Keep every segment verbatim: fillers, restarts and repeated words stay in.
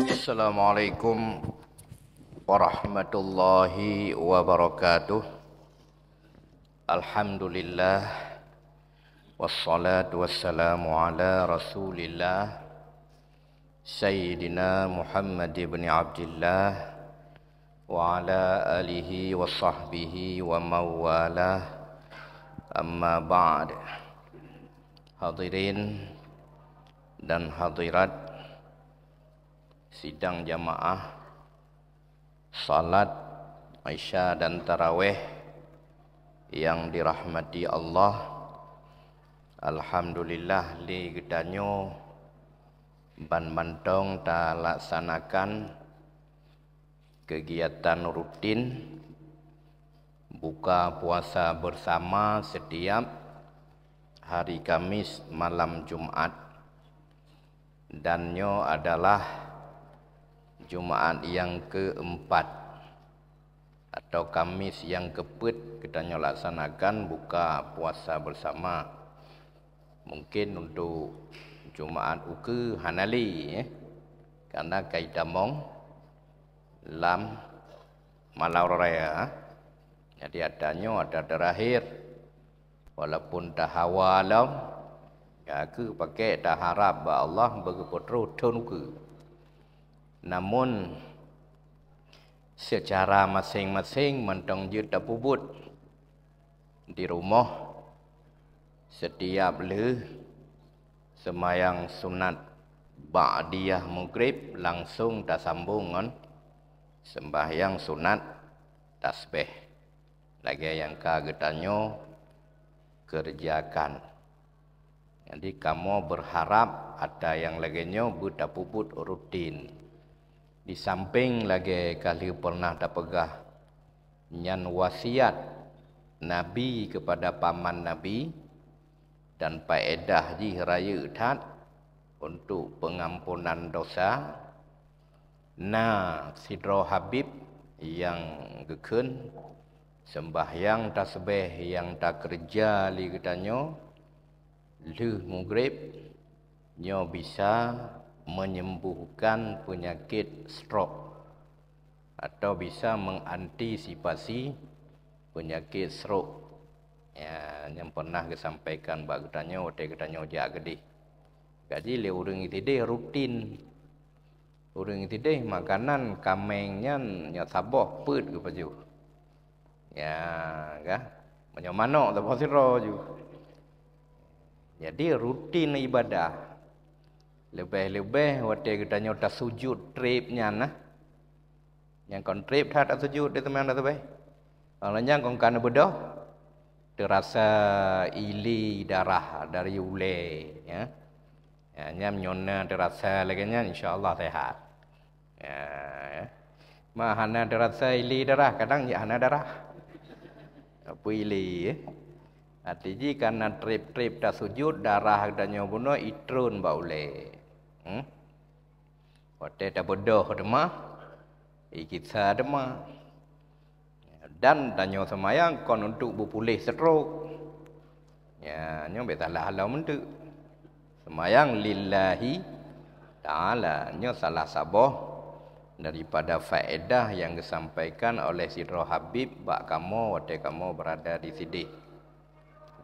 Assalamualaikum warahmatullahi wabarakatuh. Alhamdulillah. Wassalatu wassalamu ala Rasulillah, Sayyidina Muhammad ibn Abdillah, wa ala alihi wa sahbihi wa mawalah. Amma ba'd. Hadirin dan hadirat sidang jamaah salat Isya dan Tarawih yang dirahmati Allah. Alhamdulillah, lé geutanyoe ban mantong talaksanakan kegiatan rutin buka puasa bersama setiap hari Kamis malam Jumat. Dan nyoe adalah Jumat nyang keempat atau Kamis nyang keupeuet geutanyoe laksanakan buka puasa bersama. Mungkin untuk Jumat ukeue hana lé, eh, karena ka itamong lam malam raya. Jadi, ata nyoe ata terakhir. Walaupun tahawa lom, ka keuh pakè taharab bak Allah beugeupeutroh thon ukeue. Namun, seucara maséng-maséng mantong jeuet tapeubuet di rumoh, setiap lheueh seumayang sunat ba'diyah Maghrib langsong tasambong ngon seumbahyang sunat tasbih, lagèe nyang ka geutanyoe keureujakan. Jadi, kamoe beurharab ata nyang lagèe nyoe beutapeubuet rutin. Di sampéng lagèe ka lheueh peureunah tapeugah, nyan wasiat Nabi keupada paman Nabi, dan paedah jih rayeuk that untuk peungamponan dosa. Na sidroe Habib nyang geukheun, seumbahyang tasbih nyang takeureuja lé geutanyoe lheueh Maghrib nyoe bisa menyembuhkan peunyakét stroke, atau bisa mengantisipasi peunyakét stroke. Ya, nyang pernah geusampaikan bak geutanyoe watèe geutanyoe jak keudeh. Jadi, lé ureueng sideh rutin. Ureueng sideh makanan kaméng nyan nyoe saboh peuet geupajoh. Ya, ka? Meunyoe manok saboh sidroe ju. Jadi, rutin ibadah. Leubeh-leubeh watèe geutanyoe tasujut trép nyan nah. Nyang kon trép that tasujut di teumanyong tasubeh. Kalau nyang kon ka neubeudôh, teurasa ilé darah dari ulèe, ya. Ya, nyan nyoe na teurasa lagèe nyan, insya Allah sehat. Ya, ya. Ma hana teurasa ilé darah, kadang jak hana darah. Apa ilé, ya? Arti jih karena trép-trép tasujut, darah geutanyoe bunoe itron bak ulèe. Hmm? Watèe tabeudôh teuma, ikisa teuma. Dan tanyoe seumayang kon untuk beupuléh stroke. Ya, nyoe bèk salah lom eunteuk. Seumayang lillahi ta'ala. Nyoe salah saboh daripada faedah nyang geusampaikan oleh sidroe Habib bak kamoe watèe kamoe beurada di sideh.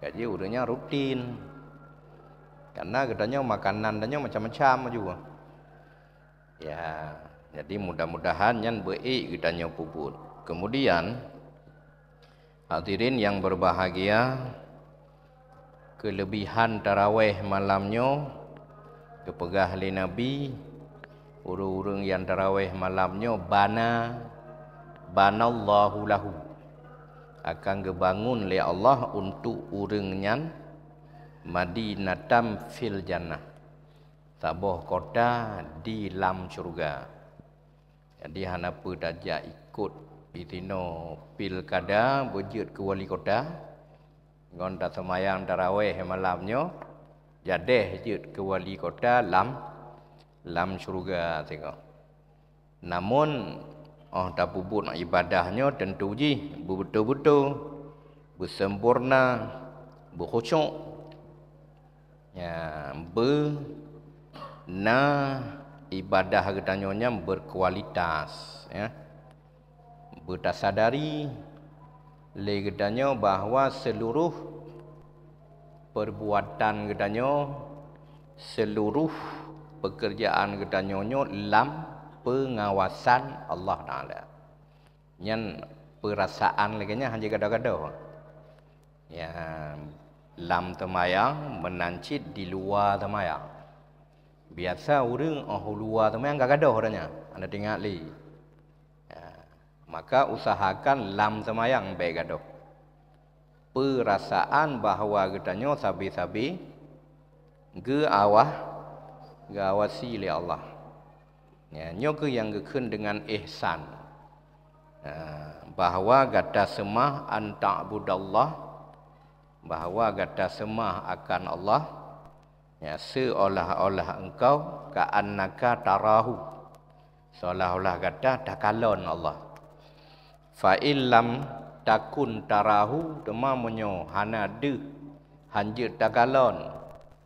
Gaji ureueng nyan rutin. Karena geutanyoe makanan tanyoe macam-macam ju. Ya, jadi mudah-mudahan nyan beu-ék geutanyoe peubuet. Kemudian, hadirin yang berbahagia, kelebihan tarawih malam nyoe geupeugah lé Nabi, ureueng-ureueng nyang tarawih malam nyoe bana, banallahu lahu, akan geubangun lé Allah untuk ureueng nyan madinatam fil jannah, saboh kota di lam syeuruga. Jadi, hana peue tajak ikot disinoe pilkada beujeuet keu wali kota, ngon taseumayang tarawih malam nyoe, jadeh jeuet keu wali kota lam, lam syeuruga singoh. Namun, óh tapeubuet ibadah nyoe teuntu jih beubeutôi-beutôi, beusempurna, beukhusyuk. Ya, beu na ibadah geutanyoe nyan berkualitas, ya. Beutasadari lé geutanyoe bahwa seluruh perbuatan geutanyoe, seluruh pekerjaan geutanyoe nyoe lam pengawasan Allah Taala. Nyan peurasaan lagée nyan hana gado-gado. Ya, lam teumayang meunan cit di luwa teumayang. Biasa ureuëng óh luwa teumayang ka gadoh dah nyan, hana teuingat lé. Ya, maka usahakan lam teumayang bék gadoh. Peurasaan bahwa geutanyoe sabe-sabe geuawah, geuawasi lé Allah. Ya, nyoe keuh nyang geukheun deungon ihsan. Ya, bahwa gata seumah an ta'budallah, bahwa gata seumah akan Allah, ya, seolah-olah engkau ka'annaka tarahu, seolah-olah gata takalon Allah. Fa in lam takun tarahu, teuma meunyoe hana deuh, hanjeuet takalon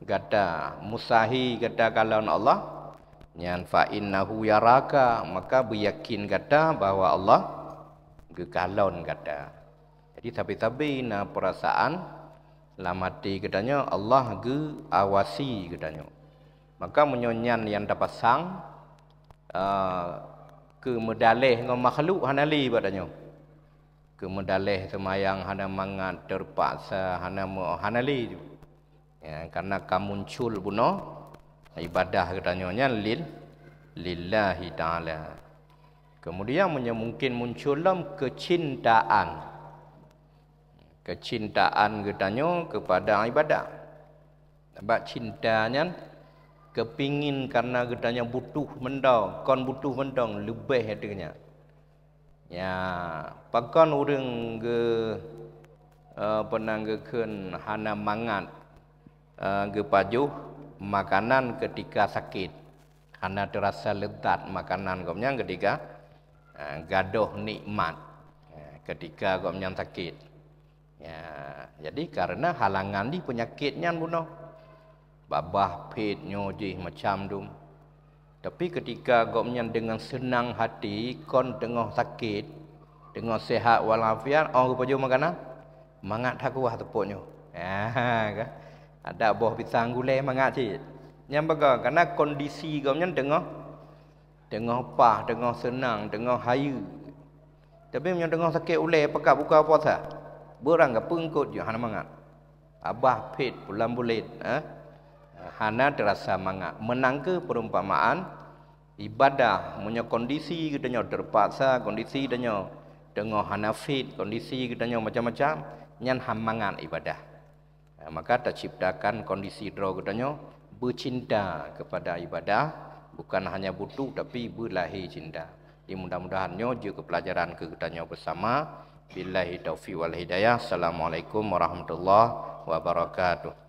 gata, musahi gata kalon Allah, nyan fa innahu yaraka, maka beuyakin gata bahwa Allah geukalon gata. Jadi sabe-sabe na peurasaan lam até geutanyoe Allah geuawasi geutanyoe. Maka meunyoe nyan nyang tapasang, ah, keu meudaleh ngon makhluk hana lé bak tanyoe. Keu meudaleh seumayang hana mangat, teurpaksa hana meu, hana lé. Ya, karena ka muncul bunoe ibadah geutanyoe nyan lil, lillahi ta'ala. Kemudian meunyoe mungkin muncul lom keucintaan. Keucintaan geutanyoe keupada ibadah. Bak cinta nyan keupingin karena geutanyoe butuh mantong, kon butuh mantong, leubeh ateueh nyan. Ya, pakon ureuëng geu, eh, peunang geukheun hana mangat, eh, geupajoh makanan keutika sakét. Hana teurasa leuzat makanan gobnyan keutika, eh, gadoh nikmat, eh, keutika gobnyan sakét. Ya, jadi karena halangan di peunyakét nyan bunoe. Babah, phet, nyoe jih macam dum. Tapi keutika gobnyan deungon seunang hati, kon teungoh sakét, teungoh sehat walafiat, óh geupajoh makanan, mangat that kuah teupok nyoe. Ha, kan? Ada boh pisang gulai mangat cit. Nyang bagaih, karena kondisi gobnyan teungoh, teungoh pah, teungoh seunang, teungoh hayeue. Tapi meunyoe teungoh sakét ulée pakat buka puasa, beurang ka peungkot jih hana mangat. Babah, phet, pulan bulet, eh? Hana teurasa mangat. Meunan kheueh peurumpamaan ibadah. Meunyoe kondisi geutanyoe teurpaksa, kondisi geutanyoe teungoh hana fit, kondisi geutanyoe macam-macam, nyan han mangat ibadah. Ha, maka taciptakan kondisi droe geutanyoe beucinta keupada ibadah, bukan hanya butuh tapi beulahé cinta. Jadi mudah-mudahan nyoe jeuet keu peulajaran keu geutanyoe beusama. Billahi taufiq wal hidayah. Assalamualaikum warahmatullahi wabarakatuh.